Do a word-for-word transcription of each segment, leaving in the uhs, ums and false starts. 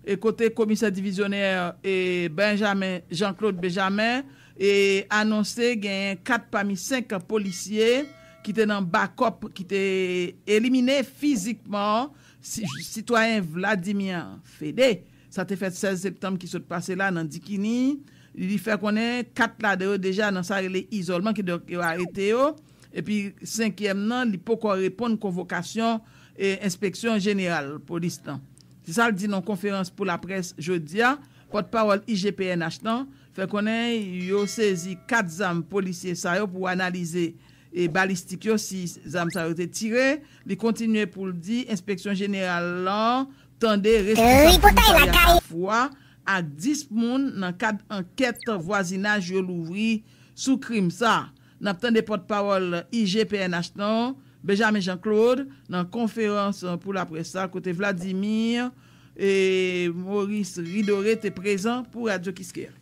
E kote komisè divizyonè e Benjamin, Jean Claude Benjamin, e anonse genyen kat pami senk polisye ki te nan bakòp ki te elimine fizikman si- sitwayen Vladimir Fede. Sa te fèt sèz septanm ki sot pase la nan Dikini. Li fè konnen kat ladan yo deja nan sa rele izòlman, kidonk yo arete yo. Epi senkyèm nan, li poko reponn konvokasyon e enspeksyon jeneral polis lan. Se sa l di nan konferans pou laprès jodi a. Pòtpawòl I G P N H lan fè konnen yo sezi kat zam polisye sa yo pou analize e balistik yo, si zam sa yo te tire. Li kontinye pou l di enspeksyon jeneral lan tande responsab komisarya Kafou a ak dis moun nan kad ankèt vwazinaj yo louvri sou krim sa. N ap tande pòtpawòl I G P N H lan, Benjamin Jean Claude, nan konferans pou laprès sa, kote Vladimir e Maurice Ridoré te prezan pou Radyo Kiskeya.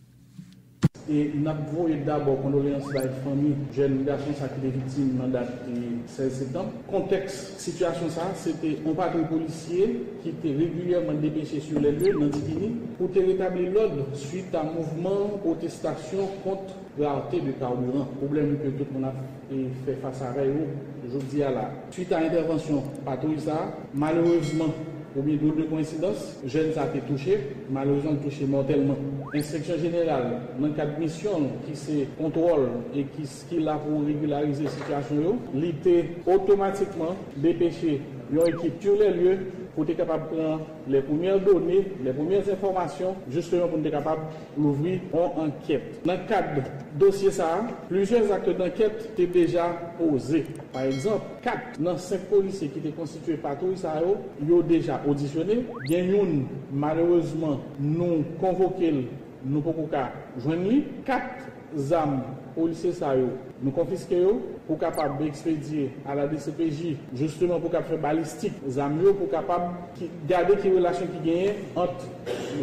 E n ap voye dabò kondoleyans bay fanmi jèn gason sa ki te viktim nan dat e sèz septanm. Kontèks sitiyasyon sa a, se te yon patwouy polisye ki te regilyèman depeche sou lè lye nan Dikini pou te retabli lòd swit a mouvman pwotestasyon kont rarte de kabiran, pwoblèm ke tout moun ap e fè fas avè yo jodi a la. Swit a entèvansyon patwouy sa a, malerezman, oubyen dwòl de koyensidans, jèn sa a te touche, malerezman l touche mòtèlman. Enspeksyon jeneral, nan kad misyon l ki se kontwòl e ki ki la pou regilarize sitiyasyon yo, li te otomatikman depeche yon ekip sur les lieux pou te kapab pran les premières données, les premières informations, jisteman pou n te kapab louvri yon ankèt. Nan kad dosye sa a, plizyè zak dankèt te deja poze. Pa egzanp, kat nan senk polisye ki te konstitye patwouy sa yo, yo deja odisyone. Gen youn, malerezman, nou konvoke l, nou poko ka jwenn li. Kat zam polisye sa yo, nou konfiske yo pou kapab ekspedye a la D C P J, jisteman pou kab fè balistik zam yo, pou kapab ki- gade ki relasyon ki genyen ant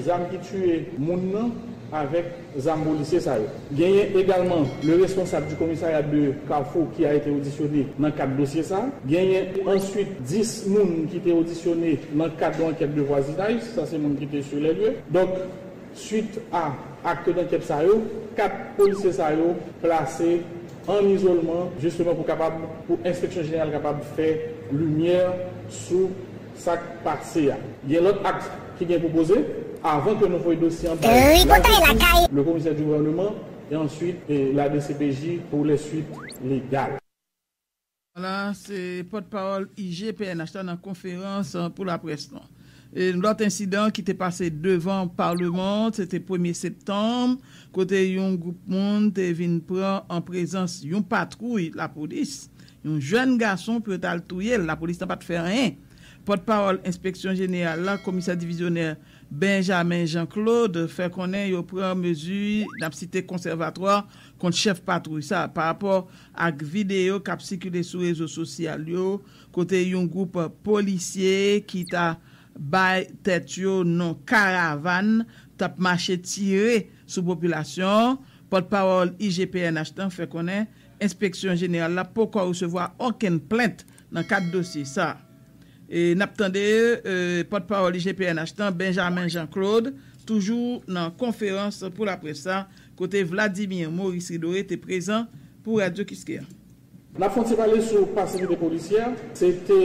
zam ki tiye moun nan avèk zam polisye sa yo. Genyen egalman le responsab du commissariat de Carrefour ki a été auditionné nan kad dosye sa. Genyen answit dis moun ki te odisyone nan kad yon ankèt de vwazinaj, sa se moun ki te sur les lieux. Donk, swit a akte dankèt sa yo, kat polisye sa yo plase an izolman, jisteman pou kapab, pou enspeksyon jeneral kapab fè limyè sou sa k pase a. Gen lòt akt ki gen pou poze avan ke nou voye dosye an bay lajistis, le komisè di gouvèneman, e answit e la D C P J pou les suites légales. Vwala, se pòtpawòl I G P N H la nan konferans pou laprès lan. E lòt ensidan ki te pase devan palman, se te premye septanm, kote yon gwoup moun te vin pran an prezans yon patwouy lapolis yon jèn gason pou yo t al touye l. Lapolis lan pa t fè anyen. Pòtpawòl enspeksyon jeneral la, komisè divizyonè Benjamin Jean Claude, fè konnen yo pran mezi, n ap site konsèvatwa kont chèf patwouy sa, pa rapò ak videyo k ap sikile sou rezo sosyal yo, kote yon gwoup polisye ki ta bay tèt yo non Karavàn t ap mache tire sou popilasyon an. Pòtpawòl I G P N H lan fè konnen enspeksyon jeneral la poko resevwa okenn plent nan kad dosye sa. E n ap tande e, pòtpawòl I G P N H lan, Benjamin Jean Claude, toujou nan konferans pou laprès sa, kote Vladimir Maurice Ridoré te prezan pou Radyo Kiskeya. N ap fè yon ti pale sou pasivite polisyè. Se te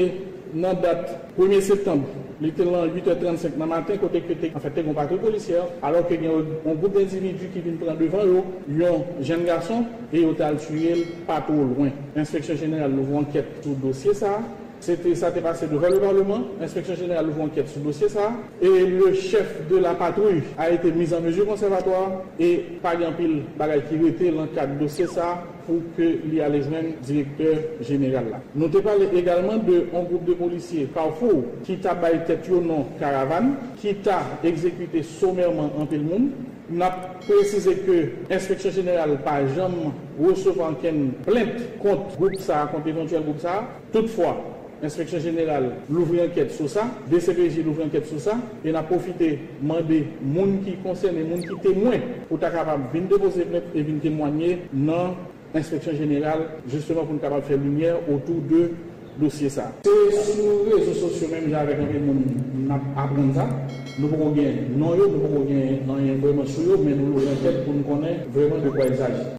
nan dat premye septanm, li te lan uit è trannsenk nan maten, kote ke te, anfèt, te gen yon patwouy polisyè, alò ke gen yon gwoup endividi ki vin pran devan yo, yon jèn gason, e yo t al tiye l pa two lwen. Enspeksyon jeneral louvri ankèt sou dosye sa a. Se te, sa te pase devan le palman. Enspeksyon jeneral louvri ankèt sou dosye sa a. E le chef de la patrouille a été mis en mesure conservatoire e pa gen anpil bagay ki rete lan kad dosye sa a pou ke li ale jwenn direktè jeneral la. Nou te pale egalman de yon gwoup de polisye Carrefour ki ta bay tèt yo non Karavàn, ki ta egzekite somèman anpil moun. N ap presize ke enspeksyon jeneral pa janm resevwa ankenn plent kont gwoup sa a, kont evantyèl gwoup sa a. Toutfwa, enspeksyon jeneral louvri ankèt sou sa, D C P J louvri ankèt sou sa, e n ap pwofite mande moun ki konsène, moun ki temwen, pou ta kapab vin depoze plent e vin temwanye nan enspeksyon jeneral, jisteman pou n kapab fè limyè otou de dosye sa. Se sou rezo sosyo menm jan avèk anpil moun n ap aprann sa. Nou poko gen non yo, nou poko gen anyen vrèman sou yo, men nou louvri tèt pou n konnen vrèman de kwa il s'agit.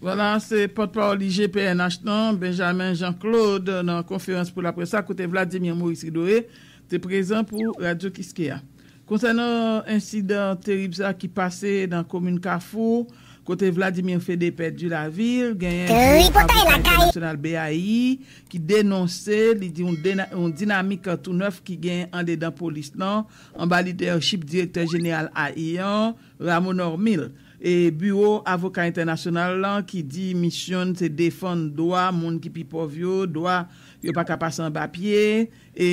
Vwala, se pòtpawòl I G P N H lan, Benjamin Jean Claude, nan konferans pou laprès la, kote Vladimir Maurice Ridoré te prezan pou Radyo Kiskeya. Konsènan ensidan terib sa ki pase nan komin Kafou, kote Vladimir Fede pèdi lavi l, genyen Biwo Avoka Entènasyonal B A I ki denonse, li di yon, yon dinamik tou nèf ki genyen andedan polis lan, anba lidèchip direktè jeneral A I an, Rameau Normil. E Biwo Avoka Entènasyonal lan ki di misyon n se defann dwa moun ki pi pòv yo, dwa yo pa ka pase anba pye, e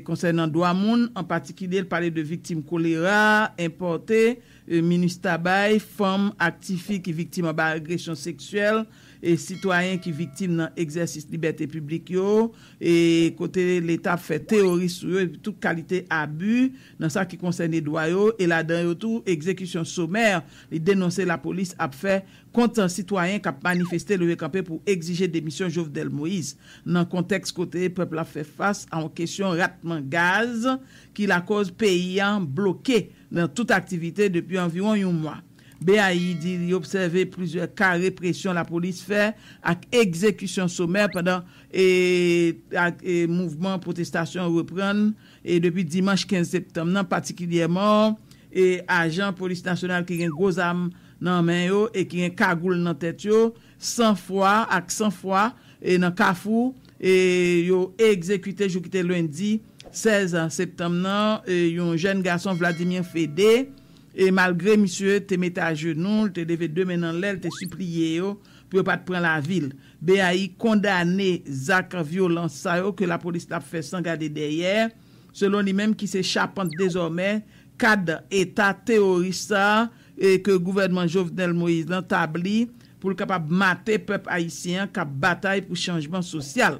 konsènan dwa moun, an patikilye, l pale de viktim kolera enpòte, e MINUSTAH bay, fanm ak tifi ki viktim anba agresyon seksyèl, e sitwayen ki viktim nan egzèsis libète piblik yo, e kote Leta ap fè teyori sou yo, epi tout kalite abi nan sa ki konsène dwa yo, e ladan yo tou, egzekisyon somè, li denonse lapolis ap fè kont sitwayen k ap manifeste leve kanpe pou egzije demisyon Jovenel Moïse, nan kontèks kote pèp la ap fè fas a yon kesyon ratman gaz ki lakòz peyi a bloke nan tout aktivite depi anviwon yon mwa. B A I di li obsève plizyè ka represyon lapolis fè ak egzekisyon somè pandan e, ak, e, mouvman pwotestasyon reprann e depi dimanch kenz septanm nan, patikilyèman e ajan polis nasyonal ki gen gwo zam nan men yo e ki gen kagoul nan tèt yo, san fwa ak san fwa e nan Kafou, e yo egzekite jou ki te lendi sèz septanm nan, e yon jèn gason, Vladimir Fede, e malgre misye te mete ajenou, l te leve de men l anlè, l te sipliye yo pou yo pa t pran lavi l. B A I kondane zak vyolans sa yo ke lapolis la ap fè san gade dèyè, selon li menm ki se chapant dezòmè kad eta teworis sa a, e ke gouvènman Jovenel Moïse lan tabli pou l kapab mate pèp ayisyen an k ap batay pou chanjman sosyal.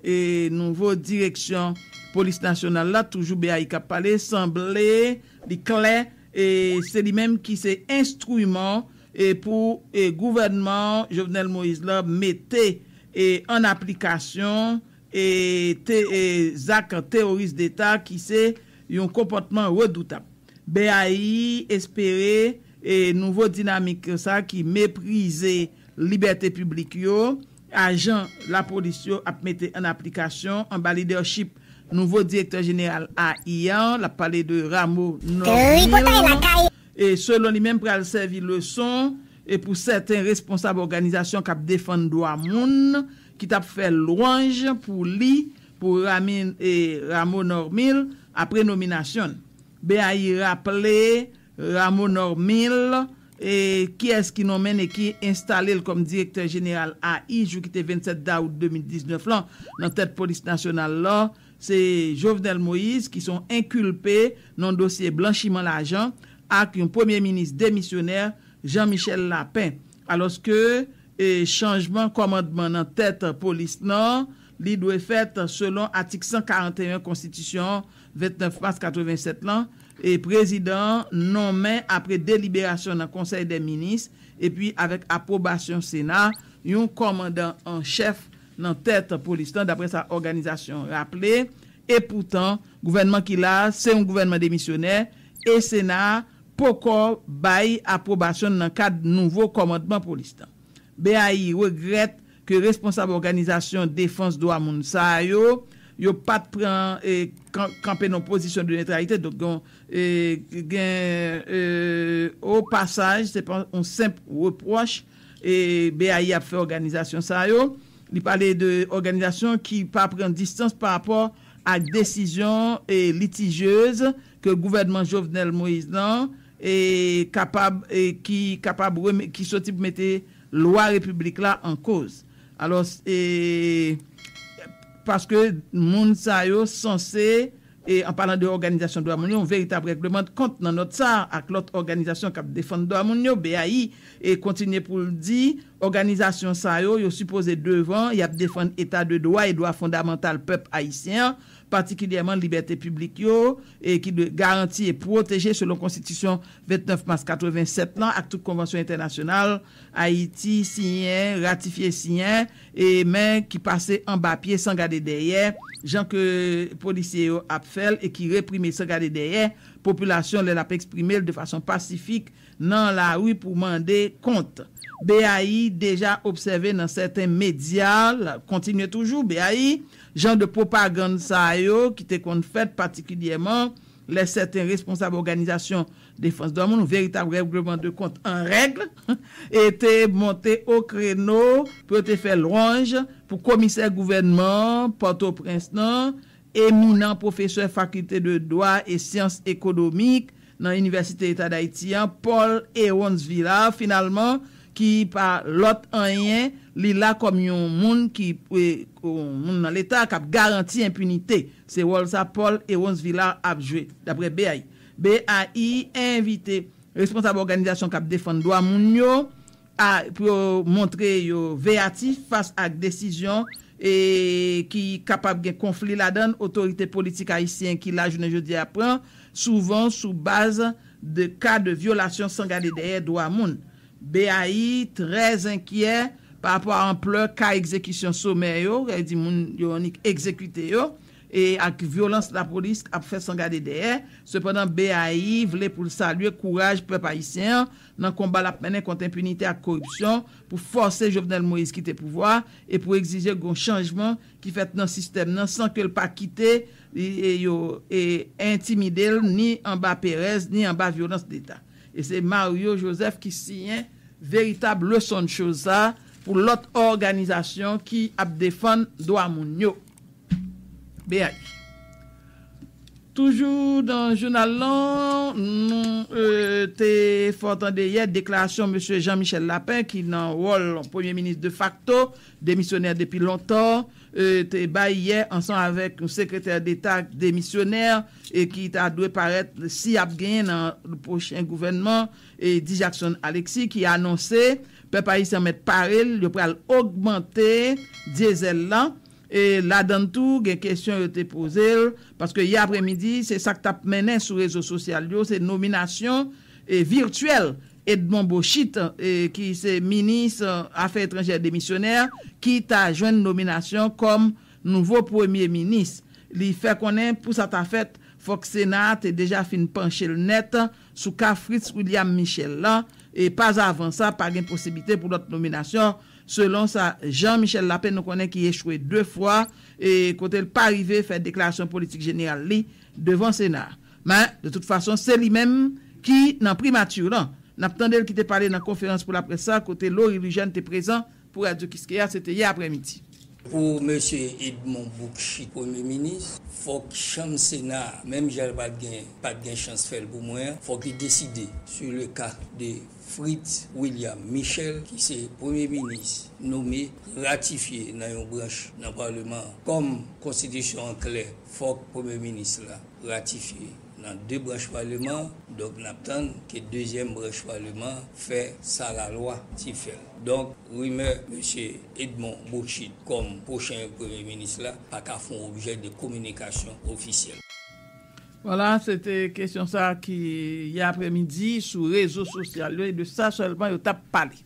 E nouvo direksyon polis nasyonal la, toujou B A I k ap pale, sanble li klè, e se li menm ki se enstriman e pou e gouvènman Jovenel Moïse la mete e an aplikasyon e te, e zak teworis deta ki se yon konpòtman redoutab. B A I espere e nouvo dinamik sa ki meprize libète piblik yo, ajan lapolis yo ap mete an aplikasyon anba lidèchip nouvo direktè jeneral A I an, l ap pale de Rameau Normil. E selon li menm pral sèvi leson e pou sèten responsab òganizasyon k ap defann dwa moun ki t ap fè lwanj pou li, pou Ramin, e, Rameau Normil, apre nominasyon l. B A I raple Rameau Normil, e kiyès ki nonmen l e ki enstale l kòm direktè jeneral A I jou ki te vennsèt dawout de mil diznèf lan nan tèt polis nasyonal la, se Jovenel Moïse ki se yon enkilpe nan yon dosye blanchiman lajan ak yon premye minis demisyonè, Jean Michel Lapin. Alòske e chanjman kòmandman nan tèt polis lan, li dwe fèt selon atik san karanteyen konstitisyon an, vennèf mas katrevennsèt lan, e prezidan an nonmen apre deliberasyon nan konsèy dè minis epi avèk apwobasyon sena, yon kòmandan an chèf nan tèt polis lan, daprè sa òganizasyon an raple. Epoutan, gouvènman ki la a se yon gouvènman demisyonè, e sena a poko bay apwobasyon l nan kad nouvo kòmandman polis lan. B A I regrèt ke responsab òganizasyon defans dwa moun sa yo, yo pa t pran e kanpe nan pozisyon de netralite, donk gen e gen e o pasaj se pa yon senp repwòch e B A I ap fè òganizasyon sa yo. Li pale de òganizasyon ki pa pran distans pa rapò ak desizyon e litijyez ke gouvènman Jovenel Moïse lan e kapab e ki kapab ki soti pou mete lwa repiblik la an koz. Alò, e paske moun sa yo sanse e an palan de òganizasyon dwa moun yo, yon veritab règleman de kont nan nòt sa a ak lòt òganizasyon k ap defann dwa moun yo, B A I, e kontinye pou l di Òganizasyon sa yo, yo sipoze devan, y ap defann eta de dwa e dwa fondamantal pèp ayisyen an, patikilyèman libète piblik yo, e ki dwe garanti e pwoteje selon Konstitisyon vennèf mas katrevennsèt lan ak tout konvansyon entènasyonal Ayiti siyen, ratifye siyen, e men ki pase anba pye san gade dèyè, jan ke polisye yo ap fè l e ki reprime san gade dèyè popilasyon lè l ap eksprime l de fason pasifik nan lari pou mande kont. B A I deja obsève nan sèten medya, l ap kontinye toujou, B A I, jan de pwopagann sa yo ki te konn fèt patikilyèman lè sèten responsab òganizasyon defans dwa moun, veritab règleman de kont an règ, e te monte o kreno pou yo te fè lwanj pou komisè gouvènman Pòtoprens nan, eminan pwofesè Fakilte de Dwa e Syans Ekonomik nan Inivèsite Eta d Ayiti an, Paul Hérons Villard, finalman, ki pa lòt anyen, li la kòm yon moun ki, e, yon moun nan Leta k ap garanti enpinite. Se wòl sa Paul Hérons Villard ap jwe, dapre B A I. B A I envite responsab òganizasyon k ap defann dwa moun yo a, pou yo montre yo veyatif fas ak desizyon e ki kapab gen konfli ladan l otorite politik ayisyen ki la jounen jodi a pran, souvan sou baz de ka de vyolasyon san gade dèyè dwa moun. B A I trè enkyè pa rapò a anplè ka egzekisyon somè yo, sa vle di moun yo annik egzekite yo, e ak vyolans lapolis ap fè san gade dèyè. Sepandan, B A I vle pou l salye kouraj pèp ayisyen an nan konba l ap mennen kont enpinite ak koripsyon, pou fòse Jovenel Moïse kite pouvwa e pou egzije yon chanjman ki fèt nan sistèm nan san ke l pa kite e, e yo e entimide l ni anba perèz ni anba vyolans deta. E se Mario Joseph ki siyen veritab leson de choz sa pou lòt òganizasyon ki ap defann dwa moun yo. B A I. Toujou nan jounal lan, nou e, te fè w tande yè deklarasyon mesye Jean Michel Lapin ki nan wòl premye minis defakto, demisyonè depi lontan, e, te bay yè ansanm avèk yon sekretè deta demisyonè e ki ta dwe parèt si ap genyen nan pwochen gouvènman e Di Jackson Alexis ki anonse pèp ayisyen mèt pare l, yo pral ogmante dyezèl lan. E ladan l tou, gen kesyon yo te poze l, paske yè apremidi, se sa k t ap mennen sou rezo sosyal yo, se nominasyon e vityèl Edmond Bochit, e ki se minis e, afè etranjè demisyonè, ki ta jwenn nominasyon kòm nouvo premye minis. Li fè konnen pou sa ta fèt, fòk Sena a te deja fin panche l nèt sou ka Fritz William Michel lan, e pazavan sa, pa gen posiblite pou lòt nominasyon, selon sa Jean Michel Lapin nou konnen ki echwe de fwa, e kote l pa rive fè deklarasyon politik jeneral li devan Sena a. Men, de tout fason, se li menm ki nan primati lan. N ap tande l ki te pale nan konferans pou laprès sa, kote Laurie Lujène te prezan pou Radio Kiskeya, se te yè apremidi. Pou mesye Edmond Bochit, premye minis, fòk chanm Sena a, menm jan l pa t gen, pa t gen chans fè l pou mwen an, fòk li deside sur le cas de Fritz William Michel, ki se premye minis nome, ratifye nan yon branch nan Paleman an. Kòm konstitisyon an klè, fòk premye minis la ratifye nan de branch paleman an. Donk, n ap tann ke dezyèm branch paleman an fè sa lalwa ti fè l. Donk, rimè mesye Edmond Bochit kòm pwochen premye minis la pa ka fè yon objè de kominikasyon ofisyèl. Vwala, se te kesyon sa a ki, yè apremidi, sou rezo sosyal yo, e de sa sèlman yo t ap pale.